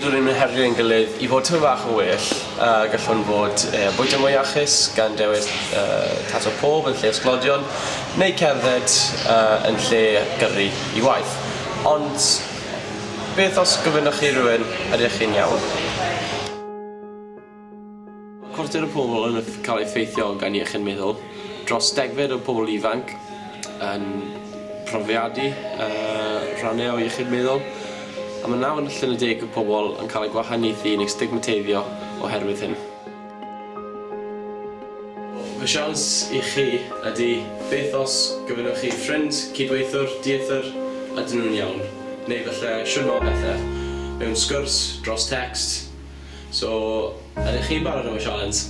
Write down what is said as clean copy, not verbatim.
Rydyn ni'n herio ein gilydd i fod tymed bach yn well, a gallwn fod uh, bwyta mwy iachus gan dewis uh, tato pob yn lle ysglodion, neu cerdded uh, yn lle gyrru i waith. Ond beth os gofynnwch chi rhywun ydych chi'n iawn? Cwarter o pobl yn cael eu effeithio gan iechyd meddwl, dros degfed o pobl ifanc yn profiadu uh, rhannau o iechyd meddwl, a mae 9 allan o 10 o pobl yn cael eu gwahaniaethu neu stigmateiddio oherwydd hyn. Fy siawns i chi ydy beth os gofynnwch chi ffrind, cydweithiwr, dieithr, ydyn nhw'n iawn, neu falle shwd ma' pethe, mewn sgwrs, dros text. So, ydych chi'n barod am y sialens?